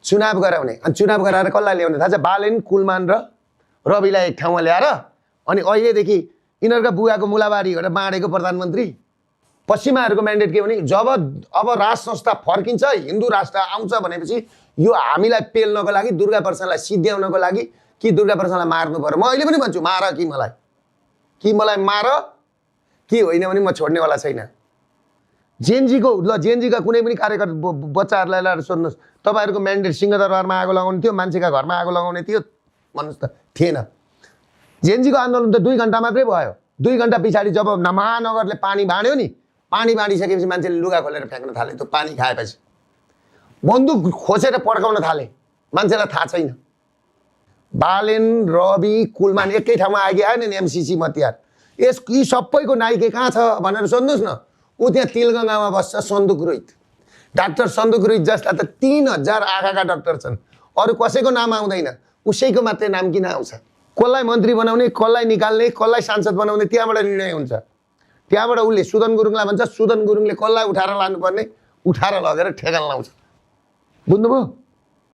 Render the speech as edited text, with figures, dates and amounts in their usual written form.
चुनाव गराउने अनि चुनाव गराएर कसलाई ल्याउने थाहा छ बालेन कुलमान र रविलाई एक ठाउँमा ल्याएर अनि अहिलेदेखि यिनीहरूका बुवाको मुलाबारी गरेर बाँडेको प्रधानमन्त्री पश्चिमाहरूको म्यान्डेट के भने जब अब राज संस्था फर्किन्छ हिन्दू राष्ट्र आउँछ भनेपछि यो हामीलाई पेल्नको लागि दुर्गा प्रसादलाई सिद्ध्याउनको लागि कि दुर्गा प्रसादलाई मार्नु पर्यो म अहिले पनि भन्छु मार कि मलाई मार कि होइन भने म छोड्नेवाला छैन जेएनजीको ल जेएनजीका कुनै पनि कार्यकर्ता बच्चाहरूलाई ल्याएर सोध्नुहोस् तपाईँहरूको म्यान्डेट सिंहदरबारमा आगो लगाउने थियो मान्छेका घरमा आगो लगाउने थियो भन्नुहोस् त थिएन जेएनजीको आन्दोलन त 2 घण्टा मात्रै भयो 2 घण्टा पछाडि जब महानगरले पानी बाँड्यो नि पानी बाँडिसकेपछि मान्छेले लुगा खोलेर फ्याँक्न थाले त्यो पानी खाएपछि बन्दुक खोसेर पड्काउन थाले मान्छेलाई थाहा छैन बालेन रवि कुलमान एकै ठाउँमा आयो नि एमसीसी मतियार यी सबैको नाइके कहाँ छ भनेर सोध्नुहोस् न ऊ त्यहाँ तिलगङ्गामा बस्छ सन्दुक रोहित डाक्टर सन्दुक रोहित जस्ता त 3000 आँखाका डाक्टर छन् अरू कसैको नाम आउँदैन उसैको मात्रै नाम किन आउँछ कसलाई मन्त्री बनाउने कसलाई निकाल्ने कसलाई सांसद बनाउने त्यहाँबाट निर्णय हुन्छ त्यहाँबाट उसले सुदन गुरुङलाई भन्छ सुदन गुरुङले कसलाई उठाएर लानुपर्ने उठाएर लगेर ठेगान लाउँछ बुझ्नुभयो